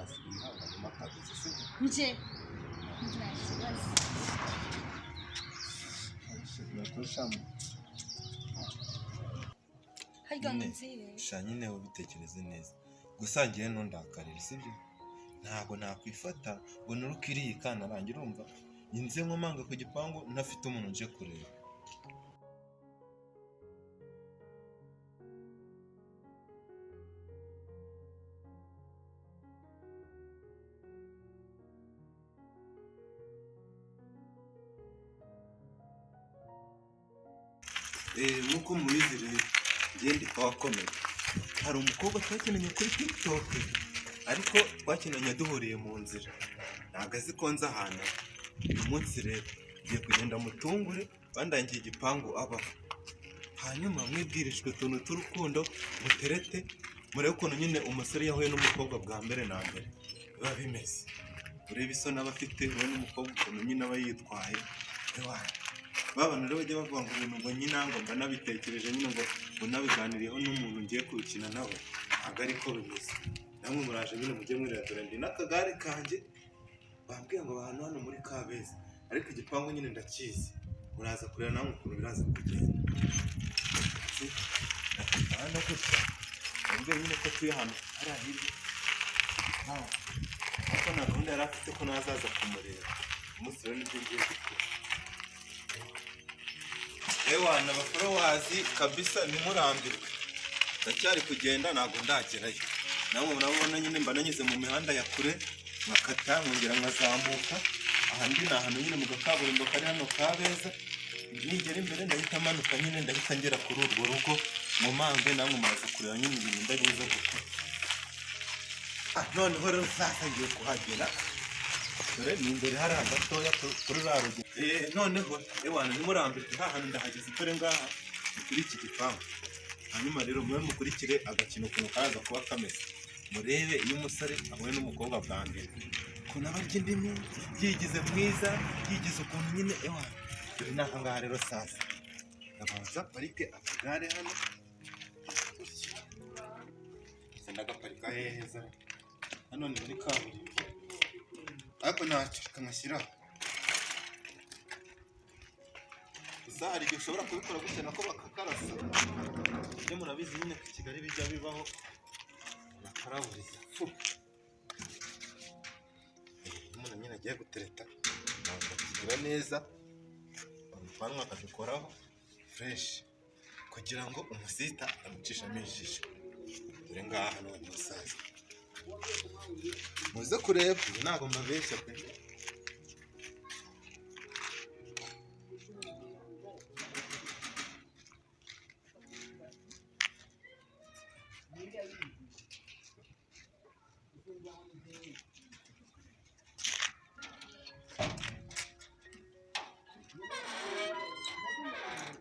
Basi wihangane akabizi, sibyo? Nje nta kibazo. Harya ngo nzire? Sha nyine ubitekereze neza, gusa ngewe ntundakarire, sibyo? Ntabwo nakwifata ngo nuruke iriya ikantarange, urumva? Nze nkomanga ku gipangu ntafite umuntu nje kureba. Nk'uko mubizi rero, njye ndi Power Comedy. Hari umukobwa twakinanye kuri TikTok, ariko twakinanye duhuriye mu nzira, ntabwo azi ko nzi ahantu aba. Uyu munsi rero ngiye kugenda mutungure, bandangiye igipangu abaho, hanyuma mwibwirishwe utuntu tw'urukundo, muterete, murebe ukuntu nyine umusore yahuye n'umukobwa bwa mbere na mbere biba bimeze, urebe isoni aba afite, urebe n'umukobwa ukuntu nyine aba yitwaye. Ewana, ba bantu rero bajya bavuga ngo ibintu ngo nyina ngo mba nabitekereje nyine ngo nabiganiriyeho n'umuntu ngiye kubikina nawe, ntabwo ariko bimeze. Namwe muraje nyine mujye mwireba. Dore ndi n'akagare kanjye, bambwiye ngo abantu hano muri Kabeza, ariko igipangu nyine ndakizi. Muraza kureba namwe ukuntu biraza kugenda. Hano gutya bambwiye nyine ko tuye ahantu hariya hirya, ariko nta gahunda yari afite ko nazaza kumureba. Umunsi rero nibyo ngiye gukora. Ewana, abaforowazi kabisa, ntimurambirwe, ndacyari kugenda, ntabwo ndagerayo. Namwe murabona nyine mba nanyuze mu mihanda ya kure, nkakata nkongera nkazamuka. Ahandi ni ahantu nyine mu gakaburimbo kari hano Kabeza. Nigera imbere ndahita manuka nyine, ndahita ngera kuri urwo rugo nkomange, namwe muraza kureba nyine ibintu ndabibuza gukora. Noneho rero sasa ngiye kuhagera, dore ni imbere hariya gatoya kuri ruriya rugi. Noneho ewana, ntimurambirwe, ha hantu ndahageze, dore ngaha ni kuri iki gipangu. Hanyuma rero mube mukurikire agakino ukuntu karaza kuba kameze, murebe iyo umusore ahuye n'umukobwa bwa mbere ukuntu aba arya indimi, yigize mwiza, yigize ukuntu nyine. Ewana, dore ni aha ngaha rero. Sasa ndabanza parike akagare hano gutya. Ndagaparika heza, hano ni muri kaburimbo, ariko ntacyo, reka ngashyiraho. Gusa hari igihe ushobora kubikora gutya nako bakakarasa, ibyo murabizi nyine ko i Kigali bijya bibaho, bakaraburiza. Iyo umuntu nyine agiye gutereta ntabwo akigira neza, ubwanwa akabikoraho fresh kugira ngo umusita amucishamo ijisho. Dore ngaha none musaza, muze kureba, ibi ntabwo mbabeshya pe.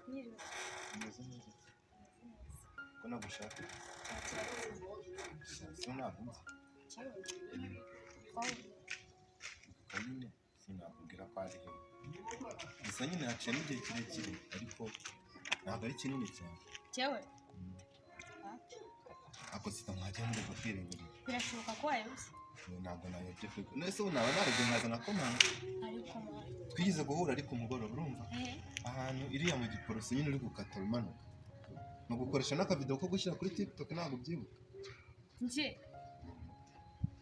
Mwiriwe. Umeze neza ko nagushaka? Si ntabwo nzi. Kuko nyine sinakubwira ko ari hehe, gusa nyine haciyemo igihe kirekire, ariko ntabwo ari kinini cyane. Jewe? Ariko sita mwagiye mureka kwirengagiza. Birashoboka ko wayobye. Ntabwo nayobye pe. None se ubu naba narobye nkaza nakomanga? Ariko mwana. Twigeze guhura ariko umugoroba, urumva? Ahantu iriya mu Giporoso nyine uri gukata umanuka, ni ugukoresha n'akavido ko gushyira kuri TikTok, ntabwo ubyibuka? Nje?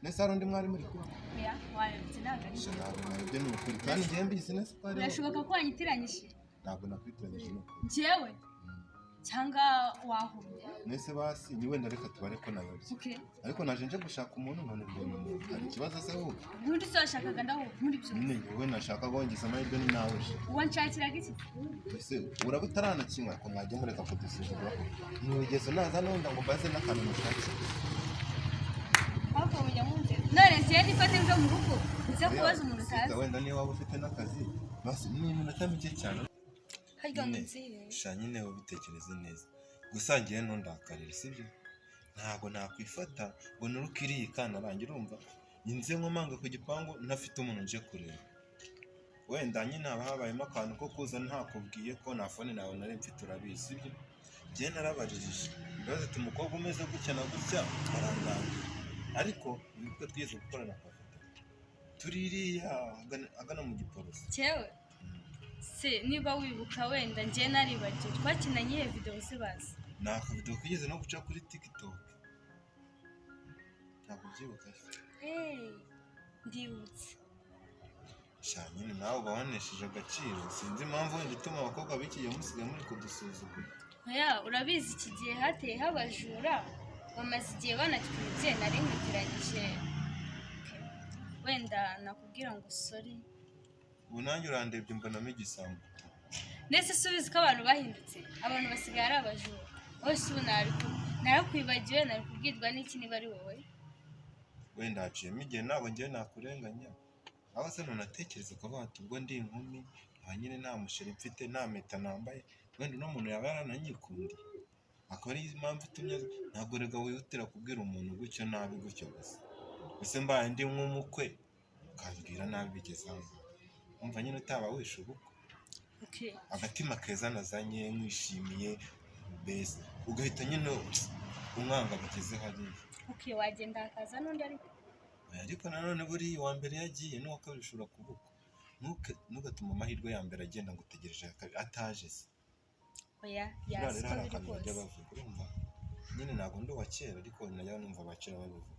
Nese hari undi mwari muri kumwe? Oya, wayobye, ntabwo ari Sha, ntabwo nayobye ni ukuri, kandi ngewe mbizi neza ko ari wowe. Birashoboka ko wanyitiranyije. Ntabwo nakwitiranyije ni ukuri. Njyewe cyangwa wahumye? Nese basi ni wenda reka tubare ko nayobye. Okay. Ariko naje nje gushaka umuntu, none mbonye umuntu, hari ikibazo se wowe? Ubundi se washakaga ndaho muri byo? Nyine wowe nashaka kongeza amahirwe ni nawe je. Uwanshakiraga iki? Ese uraba utaranakinywa? Ko mwajya mureka kudusuzugura, ntiwigeze unaza nunda ngo mbaze n'akantu mushakira. Ahubwo mujya munze none njyewe nifate mve mu rugo nze kubaza umuntu Sita, utazi? wenda niba waba ufite n'akazi, basi ni iminota mike cyane. Harya ngo Nyine, nzire? sha nyine ubitekereze neza, gusa ngewe ntundakarire, sibyo? Ntabwo nakwifata ngo nuruke iriya ikantarange, urumva? Nze nkomanga ku gipangu ntafite umuntu nje kureba. Wenda nyine haba habayemo akantu ko kuza ntakubwiye ko nta phone nawe nari mfite, urabizi, sibyo? Njyewe narabaririje ibibazo ati umukobwa umeze gutya na gutya, arandangira. Ariko wibuke twize gukorana akavuta tuririya agana mu Giporoso. Cyewe se niba wibuka wenda njye naribagiwe twakinanye iyo video zibaza. Ni akavidewo kigeze no guca kuri TikTok. Ntabwo ubyibuka se? Ndibutse. Sha nyine nawe uba wanesheje agaciro, sinzi impamvu wenda ituma abakobwa b'iki gihe musigaye muri kudusuzugura. Oya, urabizi iki gihe hateyeho abajura bamaze igihe banatwibye, nari nkugeranyije wenda nakubwira ngo sorry. Ubu nanjye urandebye mbonamo igisambo. Ndetse si ubizi ko abantu bahindutse, abantu basigaye ari abajura bose. Ubu narakwibagiwe, nari kubwirwa n'iki niba ari wowe? Wenda haciyemo igihe, ntabwo ngewe nakurenganya. Aho se ntunatekereza ukavuga ati ubwo ndi inkumi nta nyine, nta musheri mfite, nta mpeta nambaye, wenda uno muntu yaba yarananyikundiye akaba ariyo impamvu itumye. Ntabwo rega wihutira kubwira umuntu gutyo nabi gutyo gusa. Ese mbaye ndi nk'umukwe ukambwira nabi bigeze aho ngaho, wumva nyine utaba wishe ubukwe? Okay. Agatima keza nazanye nkwishimiye, mbese ugahita nyine umwanga bigeze hariya. Okay, wagenda hakaza n'undi ariko. Oya, ariko nanone buriya uwa mbere yagiye n'uwa kabiri ushobora kubukwa. Ntugatume amahirwe ya mbere agenda ngo utegereje aya kabiri ataje se. Oya, Buriya yazi rero ko hari biri akantu bajya kose. bavuga, urumva nyine ntabwo ndi uwa kera, ariko najya numva abakera babivuga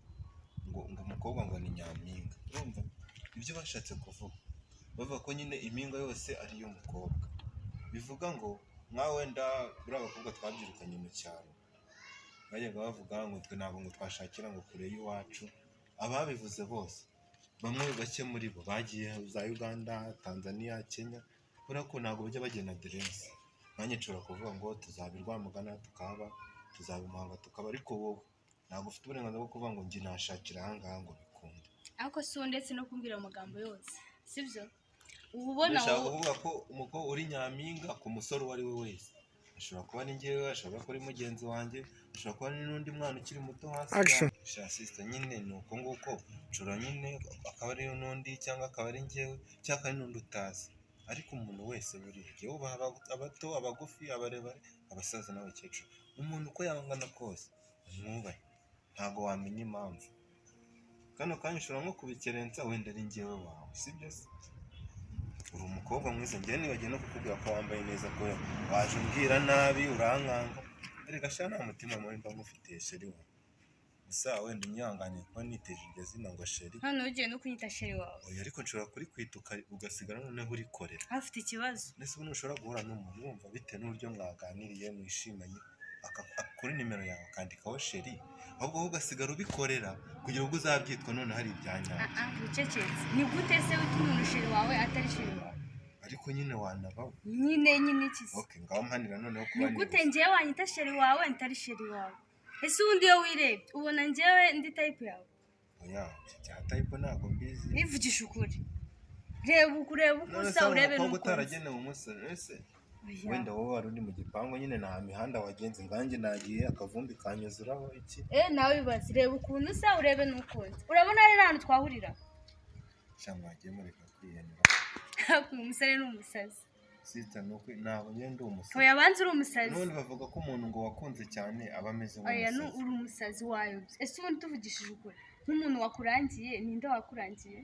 ngo umukobwa ngo ni nyampinga. Urumva ibyo bashatse kuvuga, bavuga ko nyine impinga yose ari iy'umukobwa. Bivuga ngo nka wenda buriya abakobwa twabyirukanye mu cyaro bajyaga bavuga ngo twe ntabwo ngo twashakira ngo kure y'iwacu. Ababivuze bose, bamwe bake muri bo bagiye za Uganda, Tanzania, Kenya, kubera ko ntabwo bajya bagena aderesi. Nanjye nshobora kuvuga ngo tuzaba i Rwamagana tukahaba, tuzaba i Muhanga tukaba, ariko wowe ntabwo ufite uburenganzira bwo kuvuga ngo njye nashakira aha ngaha ngo bikunde. Ariko si uwo, ndetse no kumbwira amagambo yose sibyo uba ubona. Ndashaka Wowe kuvuga ko umukobwa uri nyampinga ku musore uwo ari we wese, ashobora kuba ari njyewe, ashobora kuba ari mugenzi wanjye, ashobora kuba ari n'undi mwana ukiri muto hasi. Action. Sha sister, nyine ni uko nguko, nshobora nyine akaba ari n'undi, cyangwa akaba ari njyewe, cyangwa akaba ari n'undi utazi, ariko umuntu wese buriya jya wubaha abato, abagufi, abarebare, abasaza n'abakecuru. Umuntu uko yaba angana kose umwubahe, ntabwo wamenya impamvu kano kanya ushobora nko kubikerensa wenda ari njyewe wawe, sibyo se? Uri umukobwa mwiza, njyewe nibagiwe no kukubwira ko wambaye neza, ko waje umbwira nabi urankanga. Erega sha nta mutima mubi mba ngufitiye chéri wawe, gusa wenda unyihanganiye kuba niteje iryo zina ngo chéri. Hano ugiye no kunyita chéri wawe? Oya, ariko nshobora kurikwita ugasigara noneho urikorera. Afite ikibazo. Ndetse ubu ntushobora guhura n'umuntu wumva bitewe n'uburyo mwaganiriye mwishimanye, kuri nimero yawe akandikaho chéri, ahubwo wowe ugasigara ubikorera kugira ubwo uzabyitwa none hari ibya nyabyo. Ah ah, wicecetse. Ni gute se wita umuntu chéri wawe atari chéri wawe? Ariko nyine wanabawe. Nyine iki se? Okay, ngaho mpanira noneho Ni kuba gute nibuze. njyewe wanyita chéri wawe ntari chéri wawe? Ese ubundi iyo wirebye ubona njyewe ndi type yawe? Oya, bya type ntabwo mbizi. Nivugisha ukuri, reba uku, urebe uko None usa, se hari urebe umukobwa n'uko nsa. utaragenewe umusore ese? Oya. Wenda wowe wari uri mu gipangu nyine, nta mihanda wagenze, nganjye nagiye akavumbi kanyuzuraho iki. Eh, nawe bibaze, reba ukuntu usa, urebe n'uko nsa, urabona ari ahantu twahurira? Cyangwa wagiye mureka kwiyenera. Uyu musore ni umusazi. Sister, ni uko ntabwo njye ndi umusazi. Oya, banza uri umusazi. N'ubundi bavuga ko umuntu ngo wakunze cyane aba ameze Oya, nk'umusazi. uri umusazi, wayobye. Ese ubundi tuvugishije ukuri, nk'umuntu wakurangiye, ninde wakurangiye?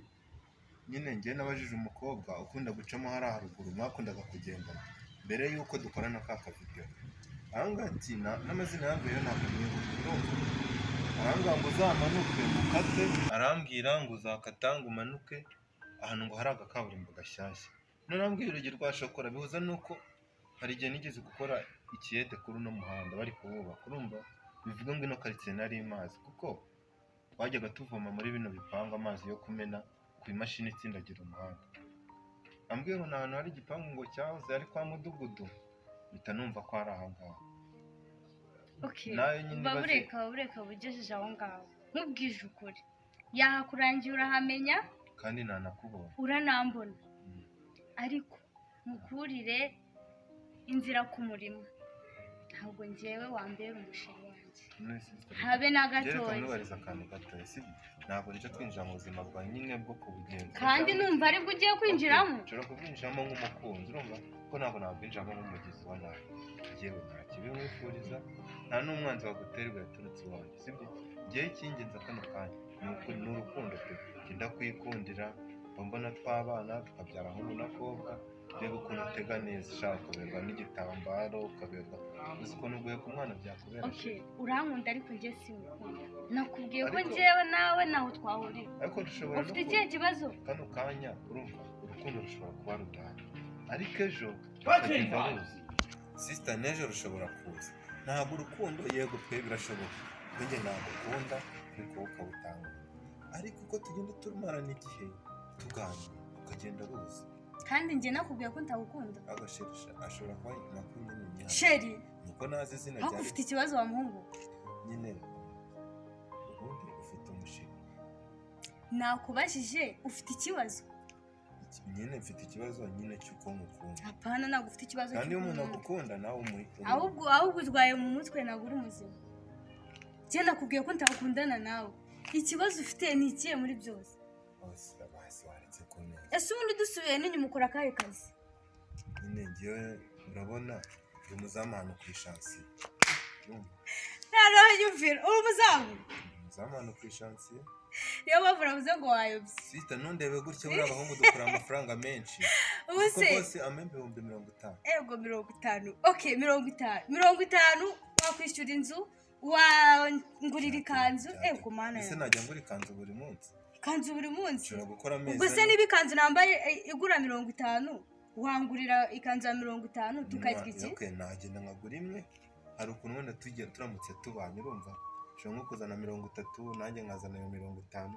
Nyine njye nabajije umukobwa ukunda gucamo hariya haruguru mwakundaga kugendana mbere y'uko dukorana ka kavidewo, arambwira ati n'amazina yambwiye yo ntabwo mwibuka, urumva? Arambwira ngo uzamanuke ukate, arambwira ngo uzakata ngo umanuke ahantu ngo hari agakaburimbo gashyashya. None arambwira urugi rwa shokora, bihuza n'uko hari igihe nigeze gukora ikiyede kuri uno muhanda bari kuwubaka, urumva? Bivuga ngo ino karitsiye nari imazi kuko twajyaga tuvoma muri bino bipangu amazi yo kumena ku imashini itsindagira umuhanda. Ambwiye ngo ni ahantu hari igipangu ngo cyahoze ari kwa mudugudu, mpita numva ko ari aha ngaha. Okay. Nawe nyine Uba ibaze. Bureka bugejeje aho ngaho, nkubwije ukuri, yahakurangiye urahamenya. Kandi nanakubonye. Uranambona. Ariko mukurire inzira ku murima, ntabwo ngewe wambera umusheri wanjye. None sister, Habe na reka gatoya. nubariza akantu gatoya, sibyo? Ntabwo nje kwinjira mu buzima bwawe nyine bwo kubugenza. Kandi numva aribwo ugiye kwinjiramo. Okay, nshobora kubwinjiramo nk'umukunzi, urumva ko ntabwo nabwinjiramo nk'umugizi wa nabi. Yewe, nta kibi nkwifuriza, nta n'umwanzi waguterwa yaturutse iwanjye, sibyo? Ngewe icy'ingenzi kano kanya ni ukuri, ni urukundo pe. Njye ndakwikundira, mba mbona twabana tukabyara ahungu n'akobwa. Reba ukuntu utega neza, ushaka ukaberwa n'igitambaro, ukaberwa uzi ukuntu guheka umwana byakubera. Okay, urankunda ariko njye sinkukunda. Nakubwiye ko Ariko- njyewe nawe ntaho twahurira. Ariko dushobora no Ufite ikihe kibazo? Kano kanya urumva urukundo rushobora kuba rudahari, ariko ejo rukagenda ruza. Sister, n'ejo rushobora kuza. Ntabwo urukundo, yego pe, birashoboka njye nagukunda ariko wowe ukawutanga, ariko uko tugenda tumarana igihe tuganira ukagenda ruza. Kandi njye nakubwiye ko ntagukunda. Agasherisha ashobora kuba nako nyine nyine Chéri, nuko nazi izina ariko rya ufite ikibazo wa muhungu. Nyine ubundi ufite umushinga. Nakubajije, ufite ikibazo? Nyine mfite ikibazo nyine cy'uko ngukunda. Hapana, ntabwo ufite ikibazo Kandi iyo umuntu cy'uko agukunda nawe umuhita. Ahubwo urwaye mu mutwe, ntabwo uri muzima. Njye nakubwiye ko ntakundana nawe. Ikibazo ufite ni ikihe muri byose? Basi waretse ko neza. Ese ubundi dusubiye n'inyuma, ukora akahe kazi? Nyine ngewe urabona ndi umuzamu hano ku ishansiye. Urumva? Noneho nyumvira, uri umuzamu? Ndi umuzamu hano ku ishansiye. Niyo mpamvu uravuze ngo wayobye. Sister, ntundebe gutya, buriya abahungu dukora amafaranga menshi. Ubu Kuko se bose amembe 50,000. Ego, 50. Okay, 50, 50 wakwishyura inzu, wangurira ikanzu? Ego mana Ese yawe. najya ngura ikanzu buri munsi? Ikanzu buri munsi? Nshobora gukora amezi Ubwo se ane. niba ikanzu nambaye igura 50, wangurira ikanzu ya 50 tukarya iki? Okay, nagenda nkagura imwe. Hari ukuntu wenda tugiye turamutse tubanye, urumva ushobora nko kuzana 30, nanjye nkazana ayo 50,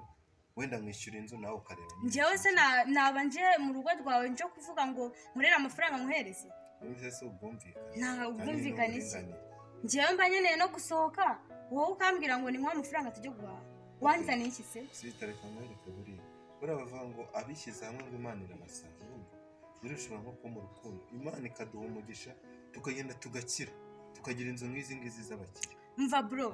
wenda nkishyura inzu nawe ukareba nyine. Njyewe se naba nje mu rugo rwawe nje kuvuga ngo nkorere amafaranga nkohereze? Urumva se ubwumvikane? Nta Kandi ubwumvikane iki? n'uburinganire. Njyewe mba nkeneye no gusohoka, wowe ukambwira ngo ninywe amafaranga tujye guhaha. Wanzaniye iki se? Sister, reka nkwereke, buriya bavuga ngo abishyize hamwe ngo Imana irabasanga. Urumva, buriya ushobora nko kuba mu rukundo, Imana ikaduha umugisha, tukagenda tugakira, tukagira inzu nk'izi ngizi z'abakire. Mva bro,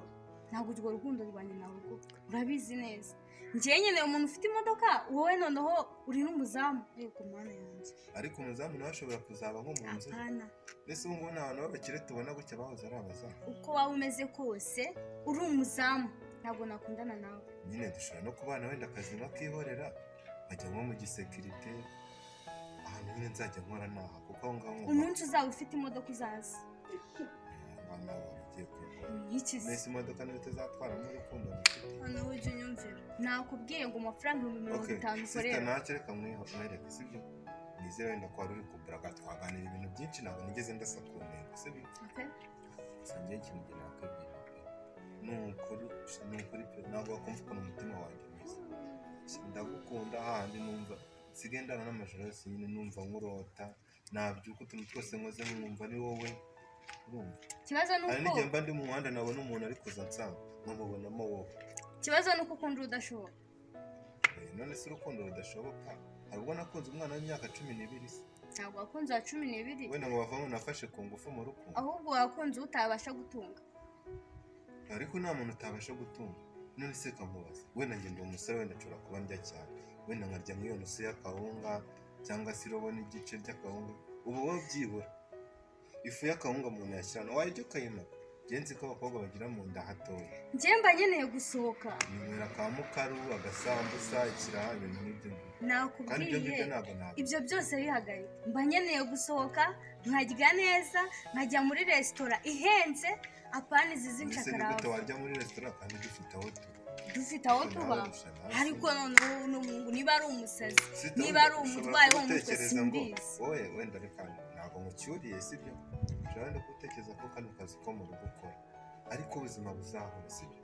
ntabwo urwo rukundo rwanjye nawe rugo urabizi neza. Njyewe nkeneye umuntu ufite imodoka, wowe noneho uri n'umuzamu. Yego mana yanjye. Ariko umuzamu nawe ashobora kuzaba nko mu nzu. Apana. Mbese ubu ngubu ni abantu b'abakire tubona gutya bahoze ari abazamu. Uko waba umeze kose, uri umuzamu, ntabwo nakundana nawe. Nyine dushobora no kubana, wenda akazi nkakihorera, nkajya nko mu gisekirite ahantu nyine nzajya nkora naha, kuko aho ngaho nkumva Umunsi uzaba ufite imodoka uzaza. Abana bagiye kuyikora. Iki se? Mbese imodoka niyo tuzatwaramo urukundo mufite? Noneho ujye unyumvira, nakubwiye ngo amafaranga ibihumbi mirongo Okay, itanu sister, ukorera. ntacyo, reka mwereke, sibyo? Nizere wenda ko wari uri kuburaga, twaganira ibintu byinshi, ntabwo nigeze ndasa ku ntego, sibyo? Okay. Gusa njyewe ikintu njye nakubwira pe, ni ukuri, ni ukuri pe, ntabwo wakumva ukuntu umutima wanjye umeze. Ndagukunda hahandi numva nsigaye ndara n'amajoro yose nyine numva nkurota, nabyuka utuntu twose nkoze nkumva ni wowe, urumva? Ikibazo ni Hari uko n'igihe mba ndi mu muhanda nabona umuntu ari kuza nsanga nkamubonamo wowe. Ikibazo ni uko ukunda udashoboka. None se urukundo rudashoboka, hari ubwo nakunze umwana w'imyaka 12 se? Ntabwo wakunze uwa 12. Wenda ngo bavamo nafashe ku ngufu mu rukundo. Ahubwo wakunze utabasha gutunga. Ariko nta muntu utabasha gutunga. None se kamubaza, wenda njye ndi umusore, wenda nshobora kuba ndya cyane, wenda nkarya nk'iyo nusu y'akawunga cyangwa se irobo n'igice ry'akawunga. Ubu wowe byibura ifu y'akawunga umuntu yashyirana wayirya ukayimara. Njye nzi ko abakobwa bagira mu nda hatoya. Njyewe mba nkeneye gusohoka. Ninywera ka mukaru, agasambusa, ikiraha, ibintu nk'ibyo ngibyo. Kandi ibyo ngibyo Nakubwiye ntabwo ntabwo ibyo byose bihagarika. Mba nkeneye gusohoka nkarya neza, nkajya muri resitora ihenze, apana izi Mbese ni gute z'inshakarafu. warya muri resitora kandi dufite aho tuba? Dufite aho tuba. Nawe gusa nawe Ariko noneho uno muhungu niba ari umusazi, Sita, niba ari ushobora umurwayi wo mu mutwe, gutekereza ngo simbizi. Wowe wenda reka ntabwo ngucyuriye, sibyo? Ushobora wenda gutekereza ko kano kazi ko mu rugo ukora ariko ubuzima buzahora, sibyo?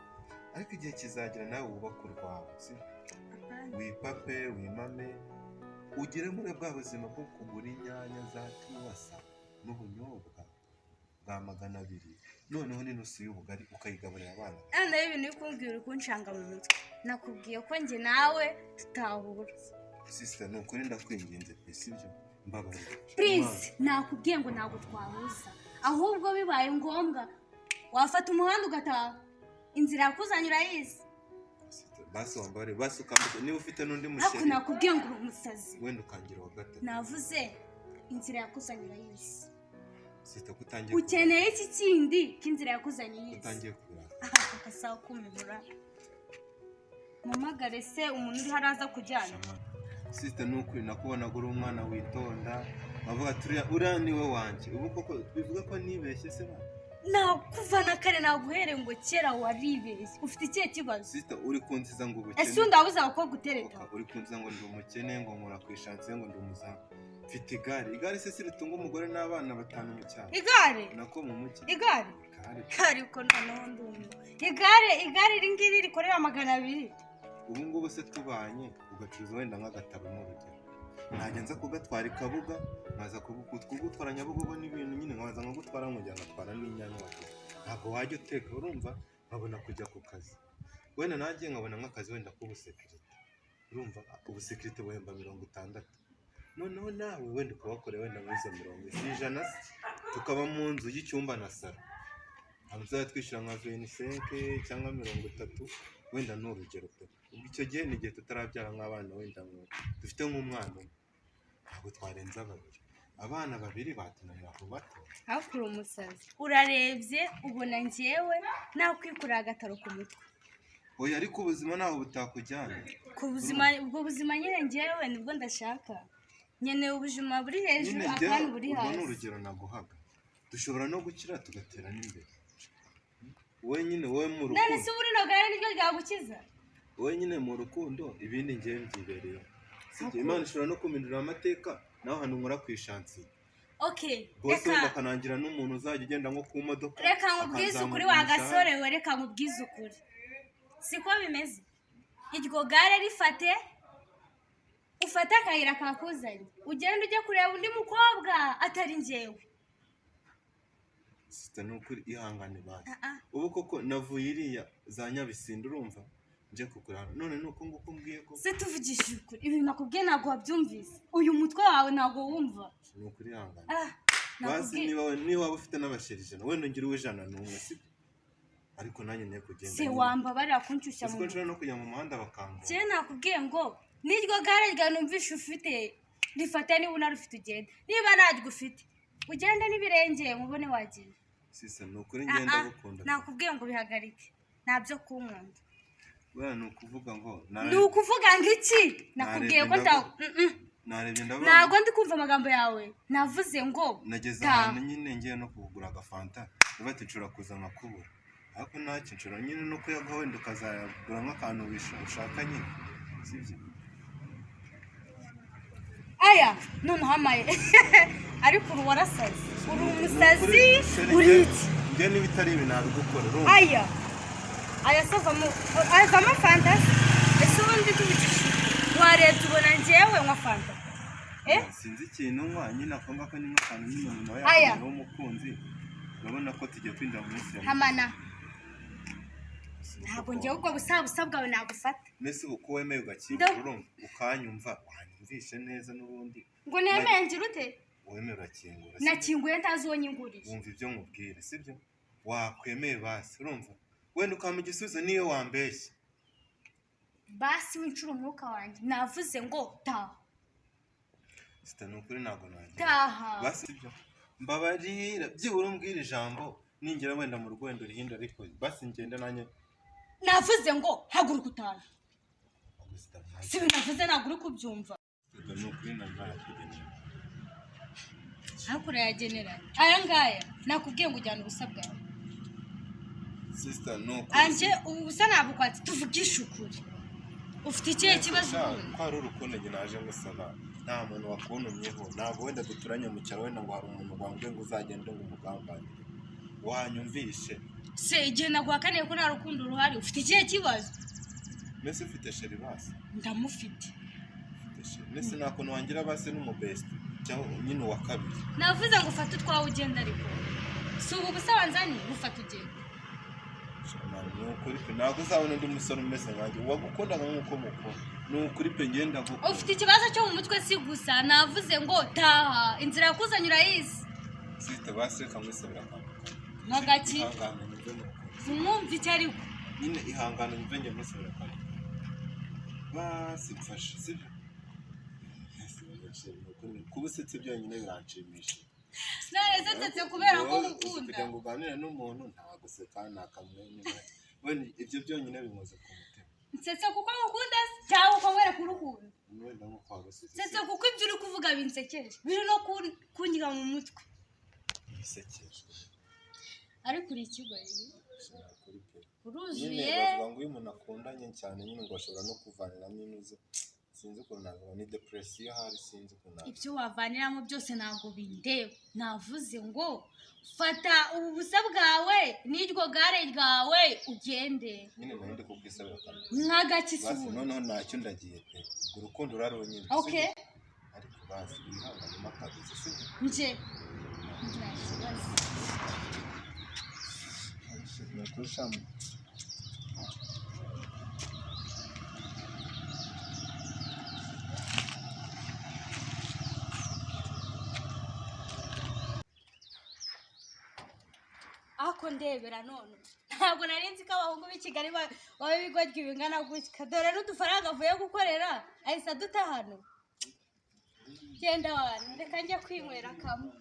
Ariko igihe kizagera nawe wubake urwawe, sibyo? Apana. Wipape wimame, ugere muri bwa buzima bwo kugura inyanya za tuwasa n'ubunyobwa bwa 200, noneho n'inusu y'ubugari ukayigaburira abana. Noneho ibintu uri kumbwira uri kunshanga mu mutwe. Nakubwiye ko njye nawe tutahura. Sister, ni ukuri ndakwinginze pe, sibyo? Mbabarira. Please, nakubwiye ngo ntabwo twahuza. Ahubwo bibaye ngombwa wafata umuhanda ugataha, inzira yakuzanye urayizi. Sister, basi wambare, basi ukambuka niba ufite n'undi Ariko musheri. nakubwiye ngo uri umusazi. Wenda ukangira uwa gatatu. Navuze inzira yakuzanye urayizi. Sister, ko utangiye Ukeneye iki kindi k'inzira yakuzanye iyizi? Utangiye kubiraka. Aha, akasaha kumibura. Mpamagare se umuntu uri haraza kujyana. Sister, ni ukuri nakubonaga uri umwana witonda, nkavuga ati uriya ni we wanjye. Ubu koko bivuga ko nibeshye se ba? Nakuva na kare naguhereye ngo kera waribeshye. Ufite ikihe kibazo? Sister, uri kunziza ngo ubukene. Ese undi wabuze abakobwa utereta? Uri kunziza ngo ndi umukene, ngo nkora ku ishansiye, ngo ndi umuzamu. Mfite igare. Igare se ritunga umugore n'abana batanu mu cyaro? Igare? Nako mu mujyi. Igare? Igare. Ariko noneho ndumiwe. Igare, igare iri ngiri rikorera 200. Ubu ngubu se tubanye ugacuruza wenda nk'agataro n'urugero. Najya nza kugatwara ikabuga, nkaza kugutwara Nyabugogo n'ibintu nyine, nkaza nkagutwara nkongera ngatwara n'inyanya. Ntabwo wajya uteka, urumva nkabona kujya ku kazi. Wenda nanjye nkabona nk'akazi wenda k'ubusekirite. Urumva ubusekirite buhemba 60. Noneho nawe wenda ukabakorera wenda muri izo 40, si 100 se? Tukaba mu nzu y'icyumba na salo. Ntabwo tuzajya twishyura nka 25 cyangwa 30, wenda ni urugero pe. Ubwo icyo gihe ni igihe tutarabyara nk'abana, wenda ngo dufite nk'umwana umwe, ntabwo twarenza babiri. Abana babiri batunanira kubatora. Ariko uri umusazi, urarebye ubona njyewe nakwikurira agataro ku mutwe. Oya, ariko ubuzima ntaho butakujyana. Ku buzima, ubwo buzima nyine njyewe nibwo ndashaka. Nkeneye ubuzima buri hejuru, Nyine akandi buri urwo ni hasi. urugero naguhaga. Dushobora no gukira tugatera n'imbere. Wowe nyine, wowe mu None rukundo. se ubu rino gare niryo ryagukiza? Wowe nyine mu rukundo, ibindi ngewe mbyibereyeho. Sibyo, Imana ishobora no kumpindurira amateka, naho hano nkora ku ishansiye. Okay, Bose reka wenda akanangira n'umuntu uzajya ugenda nko ku modoka. Reka nkubwize ukuri akazamura wa umushahara. gasore we, reka nkubwize ukuri. Siko bimeze. Iryo gare rifate, ufate akayira kakuzanye, ugende ujye kureba undi mukobwa atari njyewe. Sister, ni ukuri ihangane basi. Ah, ah. Ubu koko navuye iriya za Nyabisindu, urumva nje kukurana, none nuko nguko mbwiye ko Se tuvugishije ukuri, ibintu nakubwiye ntabwo wabyumvise. Uyu mutwe wawe ntabwo wumva. Ni ukuri ihangane. Ah, Basi nakubwiye. niba waba ufite n'abasheri 100, wenda ungire uw'ijana n'umwe, sibyo? Ariko nanjye ngiye kugenda Se nyine. wambabarira kunshyushya Uzi mu ko nshobora no kujya mu muhanda bakangura. Njyewe nakubwiye ngo n'iryo gare rya numvishe ufite rifate, niba unarufite ugende, niba ntaryo ufite ugende n'ibirenge mubone wagenda. Sisa, ni ukuri Ah, ngenda ah, gukunda. nakubwiye ngo bihagarike, ntabyo kunkunda. Buriya ni ukuvuga ngo Ni ukuvuga ngo iki? Nakubwiye ko nta Narebye ndavuga. Ntabwo ndi kumva amagambo yawe. Navuze ngo Nageze taha. ahantu nyine ngiye no kugura agafanta, ndavuga ati nshobora kuza nkakubura, ariko ntacyo nshobora nyine no kuyaguha, wenda ukazayagura nk'akantu ushaka nyine, sibyo? Aya noneho amaye, ariko uri warasaze, uri umusazi. Ni ukuri, Uri iki? Njye niba itari ibi nabigukora, urumva? Aya se avamo fanta se? Ese ubundi tubikishije warebye ubona njyewe nywa fanta? Eh? Sinzi ikintu nywa nyine, ako ngako ni nk'akantu nyine umuntu aba Aya. yakuyeho umukunzi. Urabona ko tugiye kwinjira mu minsi ya Hamana, ntabwo njyewe ubwo busabusa bwawe nagufata. Mbese ubu ko wemeye ugakingura, Ndo- urumva ukanyumva, wanyumvishe neza n'ubundi. Ngo nemeye ngira ute? Wemeye urakingura, sibyo? Nakinguye ntazi uwo nyinguriye. Wumva ibyo nkubwira, sibyo? Wakwemeye basi, urumva wenda ukampa igisubizo niyo wambeshya. Basi w'incuro umwuka wanjye, navuze ngo taha. Sita, ni ukuri ntabwo nagira. Taha. Basi sibyo, mbabarira byibura umbwira ijambo, ningera wenda mu rugo wenda urihindura, ariko basi ngende nanjye. Navuze ngo haguruka utahe. Sita, Si ibintu navuze ntabwo uri kubyumva. ni ukuri ntabwo. Ariko urayageneranya aya ngaya, nakubwiye ngo ujyane ubusa bwawe. Sister, ni ukuri. Anje ubu busa nabukwatse. Tuvugishe ukuri, ufite ikihe kibazo Sha, ubundi? ko ari urukundo njye naje ngusaba, nta muntu wakuntumyeho, ntabwo wenda duturanye mu cyaro, wenda ngo hari umuntu wambwiye ngo uzagende ngo umugambanire, wanyumvishe. Se igihe naguhakaniye ko nta rukundo ruhari, ufite ikihe kibazo? Mbese ufite chéri basi? Ndamufite. Ufite chéri, mbese nta kuntu wangira basi n'umubesiti cyangwa nyine uwa kabiri? Navuze ngo ufate utwawe ugenda, ariko si ubu busa wanzaniye, bufate ugenda. Sha, ni ukuri pe, ntabwo uzabona undi musore umeze nkanjye wagukundaga nk'uko mukunda, ni ukuri pe, ngenda gukunda. Ufite ikibazo cyo mu mutwe. Si gusa navuze ngo taha, inzira yakuzanye urayizi. Sister, basi reka nkwisabira akantu kamwe. Nk'agaki? Ihangane nyumve mu rukundo. Mwumva icyo ariko. Nyine ihangane nyumve, njye nkwisabira akantu basi, mfashe, sibyo? Kuba usetse byonyine biranshimisha. None se nsetse kubera ko Wowe uzi ngukunda? Kugira ngo uganire n'umuntu nta guseka, nta kamwenyu, wenda ibyo byonyine binkoze ku mutima. Nsetse kuko ngukunda se cyangwa uko nkwereka urukundo? Wenda nko kwa gasize. Nsetse kuko ibyo uri kuvuga binsekeje, biri no kunyura mu mutwe. Bisekeje. Ariko uri ikigoryi. Kuri pe. Uruzuye. Nyine bavuga ngo iyo umuntu akundanye cyane nyine ngo ashobora no kuvaniramo inuze, sinzi ukuntu navuga, ni depression ahari, sinzi ukuntu navuga. Ibyo wavaniramo byose ntabwo bindeba. Navuze ngo fata ubu busa bwawe n'iryo gare ryawe ugende. Nyine nari ndi kubwisabira akantu. Nk'agakisi Basi ubundi. noneho ntacyo, ndagiye pe, ubwo urukundo urarunyine. Okay. Ariko basi wihanganemo akabizi, sibyo? Nje nta kibazo. Ni Ako ndebera none, ntabwo nari nzi ko abahungu b'i Kigali baba ibigoryi bingana gutya. Dore n'udufaranga avuye gukorera ahise aduta hano. Genda wana, reka njye kwinywera kamwe.